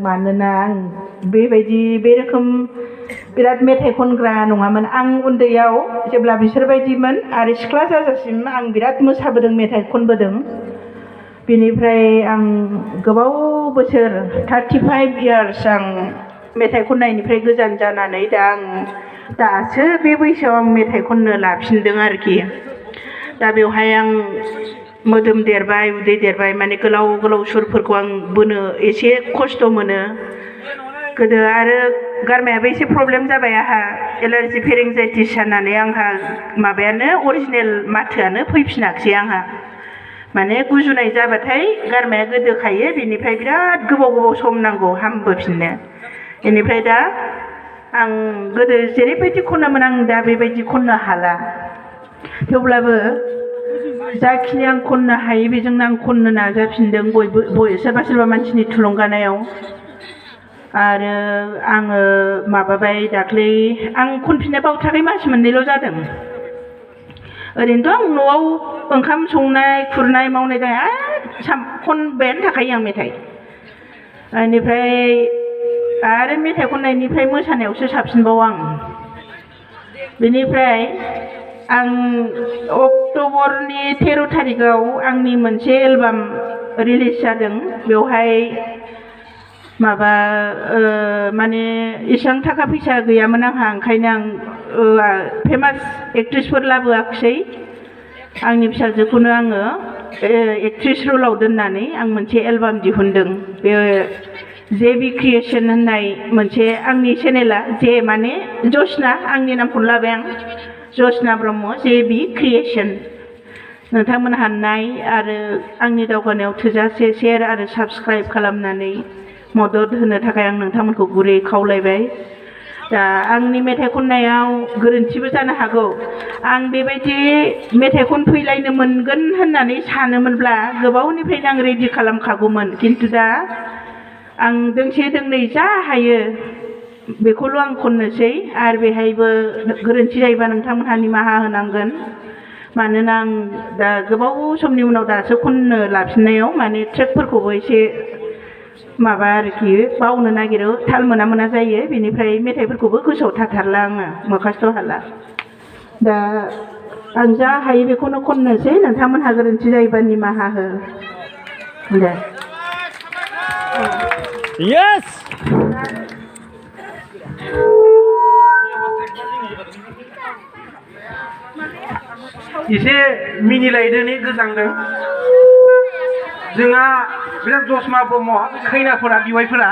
मानोना आं बेबायदि बे रोखोम बिराद मेथाइ खनग्रा नङामोन आं उन्दैयाव जेब्ला बिसोरबायदिमोन आरो सिख्ला जाजासिम आं बिराद मोसाबोदों मेथाइ खनबोदों बेनिफ्राय आं गोबाव बोसोर 35 इयार्स आं मेथाइ खननायनिफ्राय गोजान जानानै दा आं दासो बे बैसोआव आं मेथाइ खननो लाफिनदों आरोखि दा बेवहाय आं मोदोम देरबाय उदै देरबाय माने गोलाव गोलाव सुरफोरखौ आं बोनो एसे खस्थ' मोनो गोदो आरो गारमायाबो एसे प्रब्लेम जाबाय आंहा एलार्जि फेरेंजाइटिस जानानै आंहा माबायानो अरिजिनेल माथोआनो फैफिनाखिसै आंहा माने गुजुनाय जाबाथाय गारमाया गोदोखायो बेनिफ्राय बिराद गोबाव गोबाव सम नांगौ हामबोफिननो बेनिफ्राय दा आं गोदो जेरैबायदि खनोमोन आं दा बेबायदि खननो हाला थेवब्लाबो जाखिनि आं खननो हायो बेजोंनो आं खननो नाजाफिनदों बयबो सोरबा सोरबा मानसिनि थुलुंगानायाव आरो आङो माबाबाय दाख्लै आं खनफिननो बावथाराखै मास मोननैल' जादों ओरैनोथ' आं न'आव ओंखाम संनाय खुरनाय मावनाय दांनाय खनबायानो थाखायो आं मेथाइ बेनिफ्राय आरो मेथाइ खननायनिफ्राय मोसानायावसो साबसिनबाव आं बेनिफ्राय आं अक्ट'बरनि 13 थारिखआव आंनि मोनसे एलबाम रिलिज जादों बेवहाय माबा माने एसेबां थाखा फैसा गैयामोन आंहा ओंखायनो आं फेमास एक्ट्रिसफोर लाबोआखिसै आंनि फिसाजोखौनो आङो एक्ट्रिस रलाव दोननानै आं मोनसे एलबाम दिहुनदों बे जेबि क्रिएशन होननाय मोनसे आंनि चेनेला जे माने जसना आंनि नामखौनो लाबाय आं जसना ब्रह्म जेबि क्रिएशन नोंथांमोनहा नाय आरो आंनि दावगानायाव थोजासे शेयार आरो साबस्क्राइब खालामनानै मदद होनो थाखाय आं नोंथांमोनखौ गुरै खावलायबाय दा आंनि मेथाइ खननायाव गोरोन्थिबो जानो हागौ आं बेबायदि मेथाइ खनफैलायनो मोनगोन होननानै सानोमोनब्ला गोबावनिफ्रायनो आं रेडि खालामखागौमोन खिन्थु दा आं दोंसे दोंनै जा हायो बेखौल' आं खननोसै आरो बेहायबो गोरोन्थि जायोबा नोंथांमोनहा निमाहा होनांगोन मानोना आं दा गोबाव समनि उनाव दासो खननो लाफिननायाव माने ट्रेकफोरखौबो एसे माबा आरोखि बावनो नागिरो थाल मोना मोना जायो बेनिफ्राय मेथाइफोरखौबो गोसोआव थाथारला आङो मोखास्त' हाला दा आं जा हायो बेखौनो खननोसै नोंथांमोनहा गोरोन्थि जायोबा निमाहा हो दे Yes! एसे मिनिलायदोनि गोजांदों जोंहा बिराद जसमा ब्रह्म खैनाफोरा बिवाइफोरा